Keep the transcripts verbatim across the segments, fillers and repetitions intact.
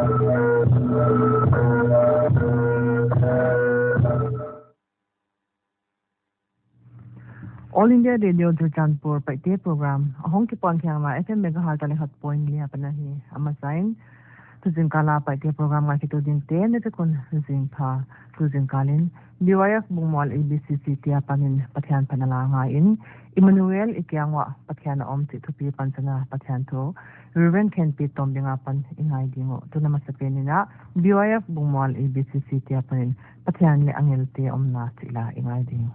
All India Radio Churachandpur Paite program a hong kipuan khiakna F M megahertz a le khat point li apan ahi. A masa in, tu zingkal a Paite program ngaikhiatu dingte na te khun zingpha. Tu zingkal in B Y F Bungmual A B C C te apan in Pathian phatna la ngai in, Emmanuel i kiang uah Pathian a om chih thupi pansan a Pathian thu Reverend Khenpi Tombing apan i ngai ding uh. Tun a masapen in a B Y F Bungmual A B C C te apan in Pathian leh angelte omna chih la i ngai ding uh.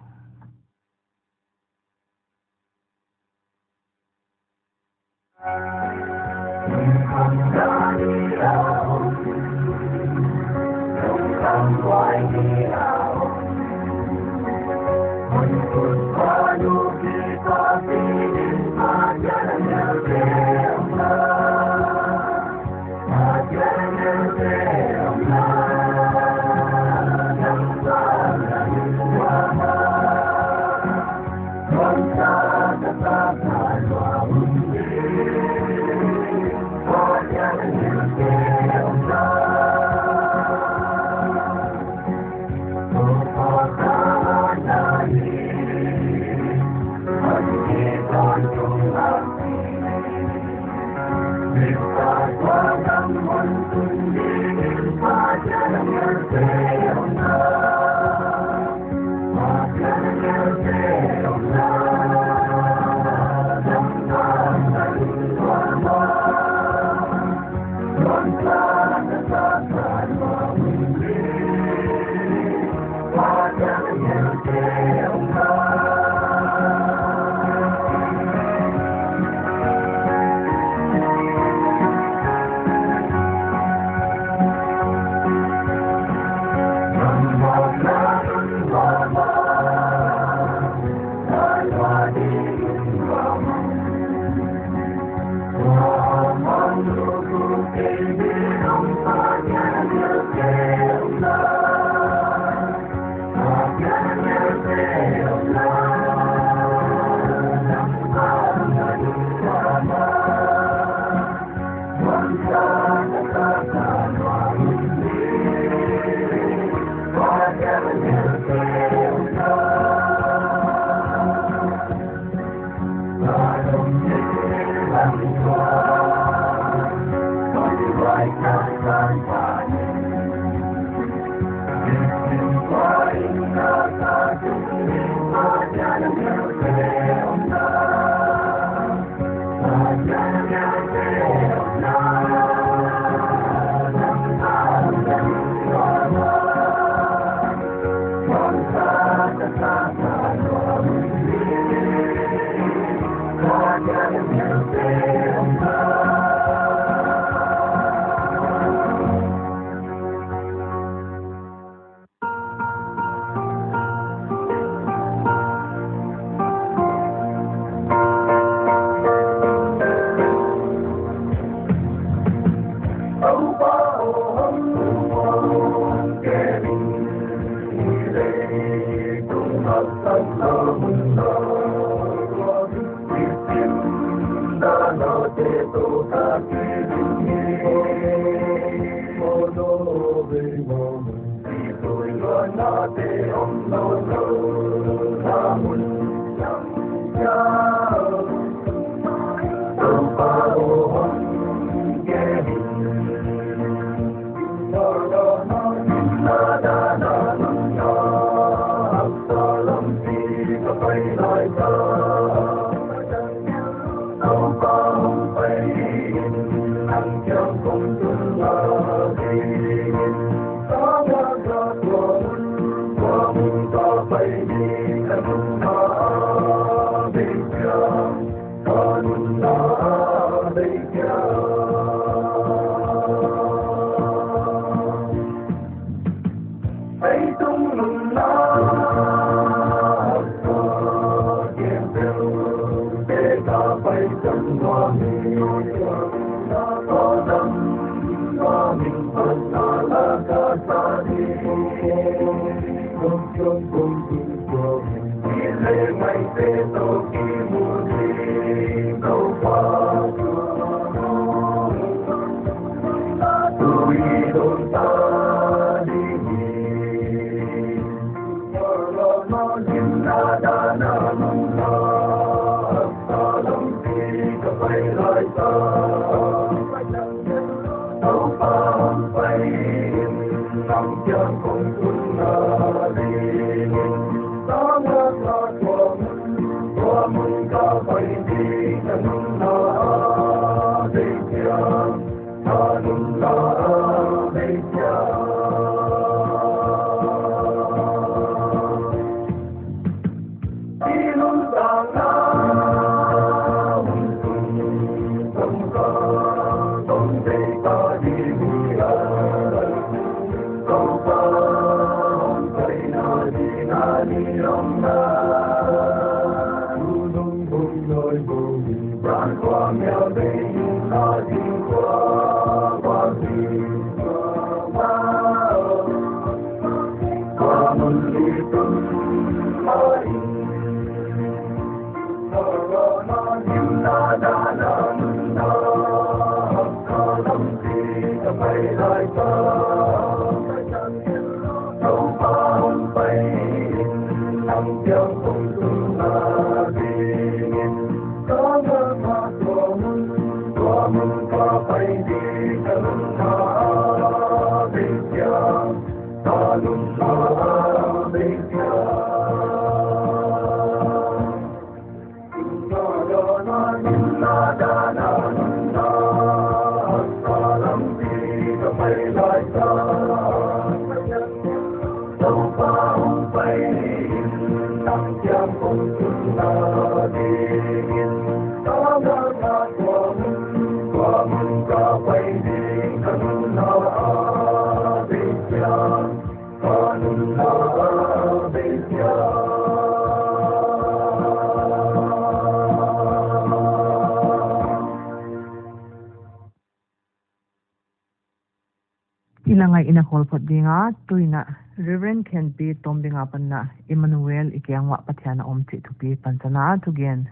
Ina ngai ina khawl phot ding a, tuin a Reverend Khenpi Tombing apan a Emmanuel i kiang uah Pathian a om chih thupi pansan a thugen.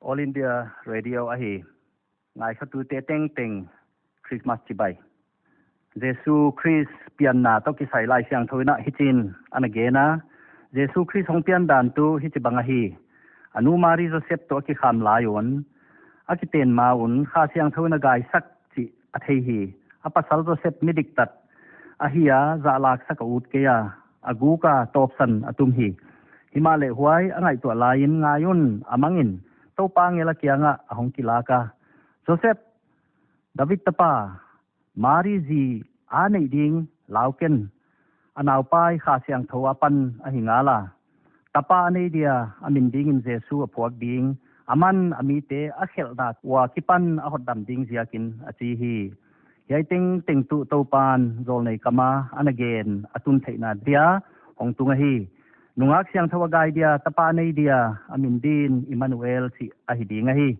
All India Radio ahi. Ngaikhatute tengteng Christmas chibai. Jesu Khrist pianna toh kisai Laisiangthou in a hichiin ana gen a, Jesu Khrist hong pian dan tuh hichibang ahi. A nu Mari Joseph toh a kikham lai un, a kiten ma un Kha Siangthou in a gaisak chih a thei hi. A pasal Joseph midiktat ahi a, zahlaksak a ut kei a, a guk a tawpsan a tum hi. Himahleh huai a ngaihtuah laiin ngai un, a mang in Toupa angel a kiangah a hong kilak a, Joseph, David tapa, Mari zi a neih ding lau ken. A naupai Kha Siangthou apan ahi ngal a. Tapa a nei dia, a min dingin Jesu a phuak ding. Aman a mite a khelhna ua kipan a hotdam ding ziakin a chi hi. Hiai tengteng tuh Toupan zawlnei kam a ana gen a tun theihna dia hong tung ahi. Nungak Siangthou a gai dia, tapa a nei dia, a min din Emmanuel chih ahi ding ahi.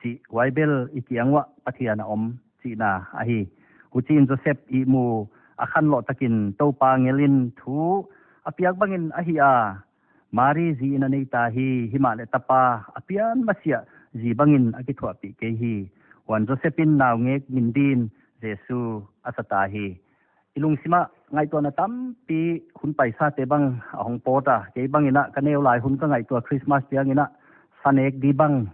Chih huai bel i kiang uah Pathian a om chihna ahi. Huchiin Joseph ihmu a khanlawh takin Toupa angel in thu a piak bangin ahi a, Mari zi in a nei ta hi, himahleh tapa a pian masiah zi bangin a kithuahpih kei hi. Huan Joseph in naungek min din Jesu a sa ta hi. I lungsim ah ngaihtuahna tampi hun paisate bang a hong pawt a, kei bangin a ka neu lai hun ka ngaihtuah Christmas chiangin a sa nek di bang,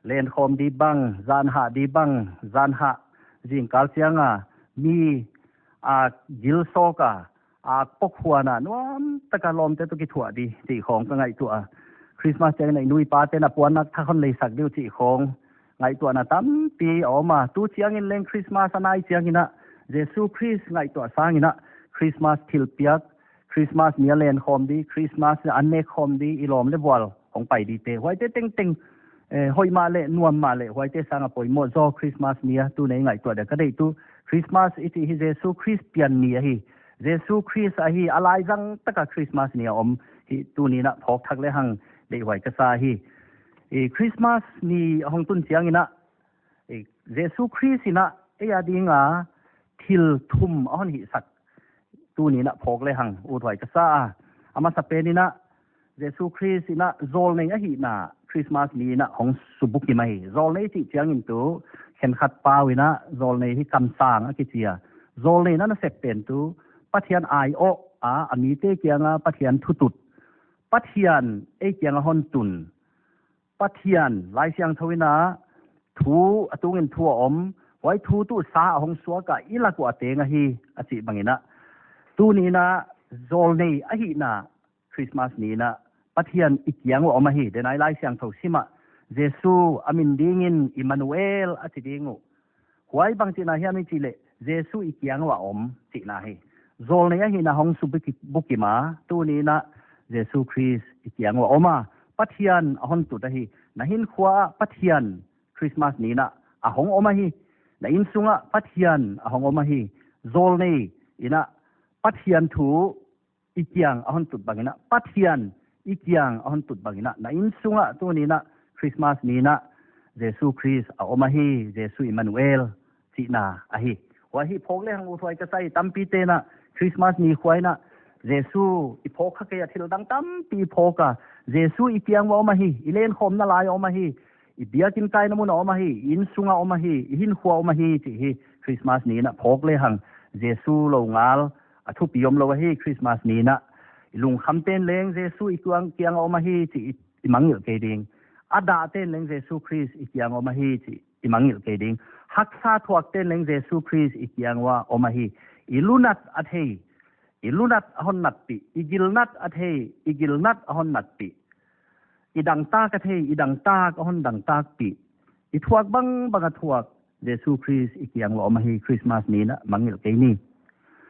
lenkhawm di bang, zan hah di bang, zan hah zingkal chiang a mi a gil sawk a, a pok huan a nuam taka lawmte toh kithuah di chih khawng ka ngaihtuah a. Christmas chiangin a i nu i pate'n a puannak thak hon leisak di uh chih khawng ngaihtuahna tampi a om a. Tu chiangin leng Christmas a nai chiangin a Jesu Khrist ngaihtuah sangin a Christmas thilpiak, Christmas ni a lenkhawm di, Christmas ni a nek khawm di, i lawm leh vual hong pai dite, huaite tengteng, eh, hoih mahleh nuam mahleh huaite sang a poimoh zaw Christmas ni a tun i ngaihtuah dia ka deih tuh Christmas i chih hi Jesu Khrist pian ni ahi. Jesu Khrist ahi a laizang taka Christmas ni a om hi tuni'n a phawk thak lehang deihhuai ka sa hi. I Christmas ni a hong tun chiangin a, i Jesu Khrist in a ei a ding a thil thum a hon hihsak tuni'n a phawk lehang uthuai ka sa a. A masapen in a Jesu Khrist in a zawlnei ahihna Christmas ni in a hong subukim ahi. Zawlnei chih chiangin tuh khenkhat pau in a zawlnei hi kamsang a kichi a. Zawlnei in a nasep pen tuh Pathian aiawh a, a mite kianga Pathian thutut, Pathian ei kianga hon tun, Pathian Laisiangthou in a thu, a tungin thu a om, huai thu tuh sa a hong suak a, i lak uah a teng ahi, a chih bang in a. Tuni in a zawlnei ahihna Christmas ni in a Pathian i kiang uah om ahi. Denai Laisiangthou sim ah Jesu a min dingin Immanuel a chi ding uh. Huai bang chihna hiam i chih leh Jesu i kiang uah om chihna hi. Zawlnei ahihna hong suk buki-, bukim a, tuni in a Jesu Khrist i kiang uah om a, Pathian a hon tut ahi. Na hinkhua ah Pathian Christmas ni in a a hong om ahi. Na innsung ah Pathian a hong om ahi. Zawlnei in a Pathian thu i kiang a hon tut bang in a, Pathian i kiang a hon tut bang in a, na innsung ah tuni in a Christmas ni in a Jesu Khrist a om ahi, Jesu Immanuel chihna ahi. Huai hi phawk lehang uthuai ka sa hi. Tampi te'n a Christmas ni khuai in a Jesu i phawk kha kei a, thil dang tampi i phawk a, Jesu i kiang uah om ahi, i lenkhawmna lai a om ahi, i biakinn kaina mun a om ahi, i innsung a om ahi, i hinkhua a om ahi chih hi Christmas ni in a phawk lehang, Jesu lou ngal a thupi omlou ahi. Christmas ni in a i lungkham te'n leng Jesu i kiang, kiang a om ahi chih i, i mangngilh kei ding. A dah te'n leng Jesu Khrist i kiang a om ahi chih i mangngilh kei ding. Haksa thuak te'n leng Jesu Khrist i kiang uah om ahi. I lunat a thei, i lunat a hon natpih. I gilnat a thei, i gilnat a hon natpih. I dangtak a thei, i dangtak a hon dangtakpih. I thuak bangbang a thuak, Jesu Khrist i kiang uah om ahi. Christmas ni in a mangngilh kei ni.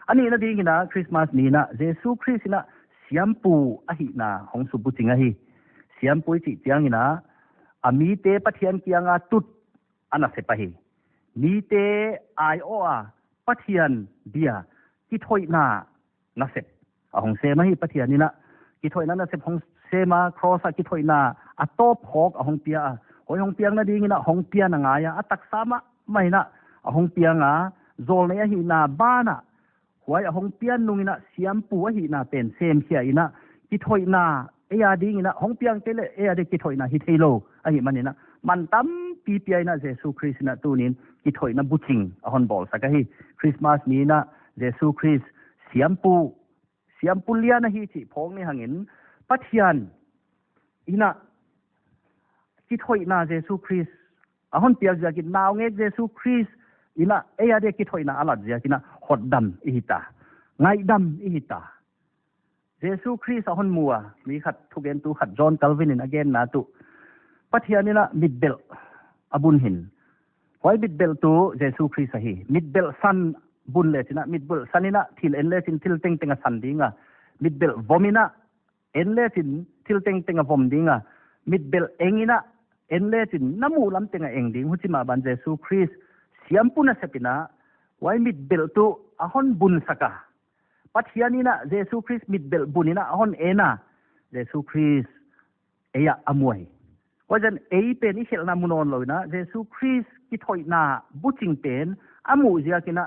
A nihna ding in a Christmas ni in a Jesu Khrist in a siampu ahihna hong suk buching ahi. Siampu i chih chiang in a, a mite Pathian kianga tut a nasep ahi. Mite aiawh a Pathian dia kithoihna nasep a hong sem ahi. Pathian in a kithoihna nasep hong sem a, cross ah kithoihna a tawp khawk a hong pia a. Huai hong piakna ding in a hong pian a ngai a, a taksa mahmah in a a hong piang a, zawlnei ahihna ban ah huai a hong pian nung in a siampu ahihna pen semkhia in a, kithoihna ei a ding in a hong piang kei leh ei a dia kithoihna hi theilou ahihman in a, man tampi pia in a Jesu Khrist in a tuni'n kithoihna buching a hon bawlsak ahi. Christmas ni in a Jesu Khrist siampu, siampu lian ahi chih phawk ni hang in, Pathian in a kithoihna Jesu Khrist a hon piak ziakin, naungek Jesu Khrist in a ei a dia kithoihna a lat ziakin a hotdam i hita, ngaihdam i hita. Jesu Khrist a hon mu a, mi khat thugentu khat John Calvin in a genna tuh, Pathian in a mitbelh a bun hi. Huai mitbelh tuh Jesu Khrist ahi. Mitbelh san bun lechin a, mitbelh san in a thil en lechin thil tengteng a san ding a, mitbelh vom in a en lechin thil tengteng a vom ding a, mitbelh eng in a en lechin na muh lam teng a eng ding. Huchi mah ban Jesu Khrist siampu nasep in a huai mitbelh tuh a hon bunsak a. Pathian in a Jesu Khrist mitbelh bun in a a hon en a, Jesu Khrist ei ah a mu ahi. Huaiziakin ei pen i khelhna mu nawnlou in a, Jesu Khrist kithoihna buching pen a muh ziakin a,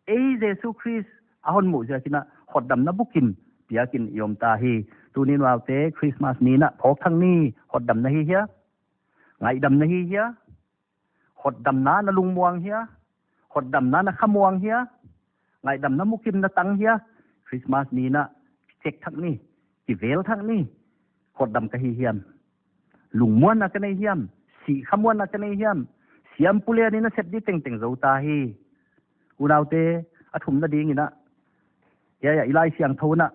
ei Jesu Khrist a hon muh ziakin a hotdamna bukim piakin i om ta hi. Tuni'n unaute, Christmas ni in a phawk thak ni. Hotdamna hi hia? Ngaihdamna hi hia? Hotdamna na lungmuang hia? Hotdamna na khamuang hia? Ngaihdamna mukim na tang hia? Christmas ni in a check thak ni, kivel thak ni. Hotdam ka hi hiam? Lungmuanna ka nei hiam? Sih khamuanna ka nei hiam? Siampu lian in a sep di tengteng zou ta hi. Unaute, a thumna ding in a, hiai ah i Laisiangthou in a,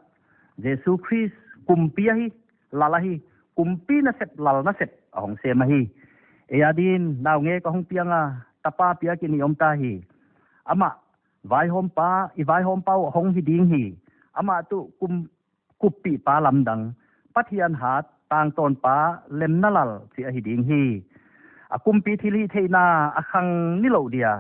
Jesu Khrist kumpi ahi, lal ahi, kumpi nasep, lal nasep a hong sem ahi. Ei a din naungek a hong piang a, tapa piakin i om ta hi. Amah vaihawmpa, i vaihawmpa uh hong hi ding hi. Amah tuh kum, kuppihpa lamdang, Pathian hat, tangtawnpa, lemna lal chih ahi ding hi. A kumpi thilhihtheihna a khang nilouh dia,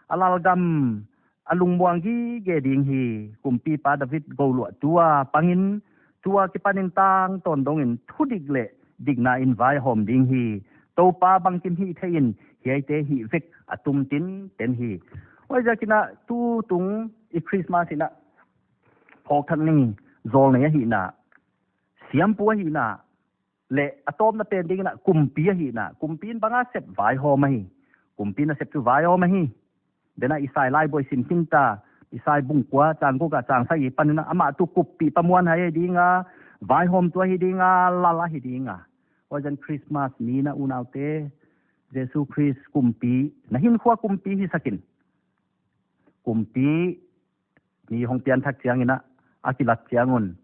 a lalgam a lungmuang gige ding hi. Kumpipa David gouluah tua pangin, tua kipanin tangtawn dongin thudik leh dikna in vaihawm ding hi. Toupa bangkim hihthei in hiaite hih vek a tum tinten hi. Huaiziakin a tutung i Christmas in a phawk thak ni, zawlnei ahihna, siampu ahihna, leh a tawpna pen ding in a kumpi ahihna. Kumpi in bang a sep? Vaihawm ahi. Kumpi nasep tuh vaihawm ahi. Dena Isai laibu i sim khin ta, Isai bung kua chang guk a chang sagih panin amah tuh kuppih pamuanhai hi ding a, vaihawmtu ahi ding a, lal ahi ding a. Huaiziakin Christmas ni in unaute, Jesu Khrist kumpi, na hinkhua kumpi hisak in. Kumpi ni hong pianthak chiangin a kilat chiang un,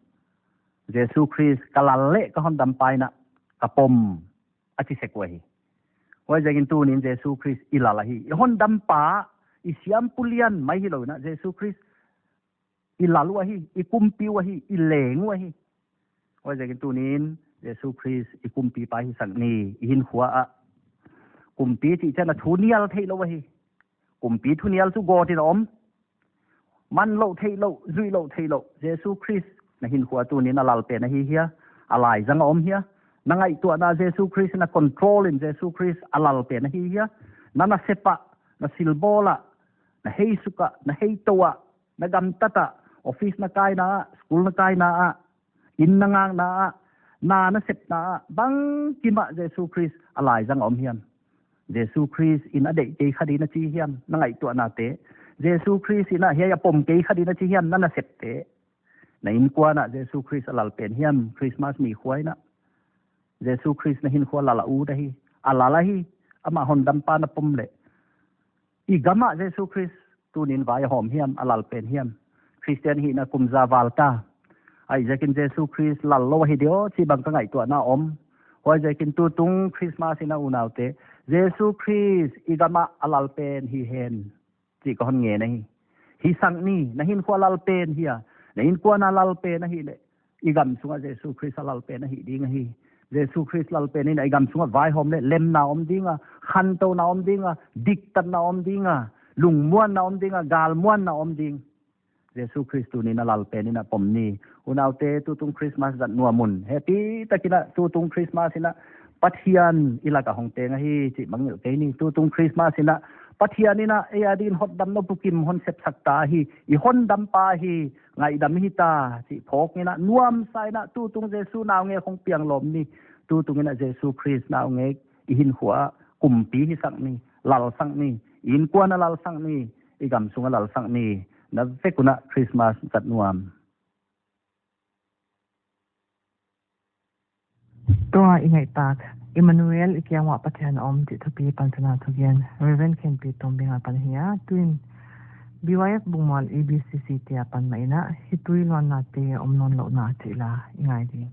Jesu Khrist ka lal leh ka hondampa in ka pom, a chi sek uh ahi. Huaiziakin tuni'n Jesu Khrist i lal ahi. I hondampa, i siampu lian mai hilou in Jesu Khrist i lal uh ahi, i kumpi uh ahi, i leng uh ahi. Huaiziakin tuni'n Jesu Khrist i kumpipa hisak ni, i hinkhua ah. Kumpi chih chiang a thu nial theihlouh ahi. Kumpi thu nial tuh gawt in om. Manlouh theihlouh, zuihlouh theihlouh. Jesu Khrist na hinkhua tuni'n a lal pen ahi hia? A laizang a om hia? Na ngaihtuahna Jesu Khrist in a control in Jesu Khrist a lal pen ahi hia? Na nasep ah, na silbawl ah, na heisuk ah, na heito ah, na gamtat ah, office na kaina ah, school na kaina ah, inn na ngakna ah, na nasepna ah, bangkim ah Jesu Khrist a laizang a om hiam? Jesu Khrist in a deih kei kha ding a chi hiam, na ngaihtuahnate? Jesu Khrist in hiai a pom kei kha ding a chi hiam, na nasepte? Na innkuan ah Jesu Khrist a lal pen hiam, Christmas ni khua in? Jesu Khrist na hinkhua lal a ut ahi, a lal ahi, amah hondampa na pom leh. I gam ah Jesu Khrist tuni'n vaihawm hiam, a lal pen hiam? Christian hihna kum za val ta. Huaiziakin Jesu Khrist lal lou ahi diam chih bang ka ngaihtuahna om. Huaiziakin tutung Christmas in unaute, Jesu Khrist i gam ah a lal pen hi hen, chih ka hon ngen ahi. Hisak ni, na hinkhua lal pen hia? Na innkuan a lal pen ahihleh, i gam sungah Jesu Khrist a lal pen ahi ding ahi. Jesu Khrist lal pen in i gam sungah vaihawm leh lemna om ding a, khantouna om ding a, diktatna om ding a, lungmuanna om ding a, galmuanna om ding. Jesu Khrist tuni'n a lal pen in pom ni. Unaute, tutung Christmas zat nuam un. Happy takin tutung Christmas in Pathian i lak ah hong teng ahi chih mangngilh kei ni. Tutung Christmas in Pathian in ei adin hotdamna bukim hon sepsak ta hi. I hondampa hi, ngaihdam hi ta chih phawk in, nuamsa in tutung Jesu naungek hong piang lawm ni. Tutung in Jesu Khrist naungek i hinkhua kumpi hisak ni, lalsak ni, i innkuan a lalsak ni, i gam sung a lalsak ni. Na vek un Christmas zat nuam. Tua i ngaihtak, Emmanuel, i kiang uah Pathian om chih thupi pansan a thugen Reverend Khenpi Tombing apan ahi a, tuin B Y F Bungmual E B C C te apan mah in, hih tui luannate om nawnlouhna chih la i ngai ding.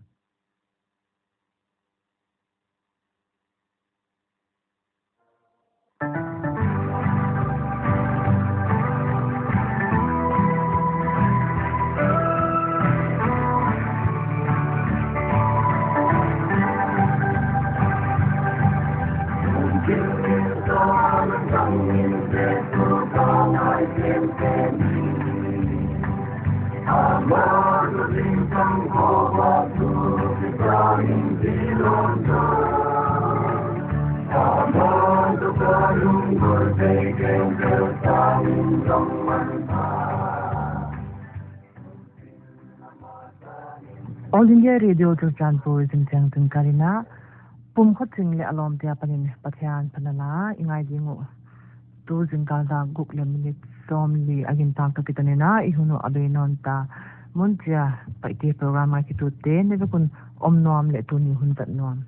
All India Radio Churachandpur zingchiang tun kal in, Pumkhoching leh a lawmte apan in Pathian phatna la i ngai ding uh. Tu zingkal dak guk leh minute sawmli a gintak toh kiton in i hun uh a bei nawn ta. Munchia Paite program a kitute na vek un om nuam leh tuni hun zat nuam.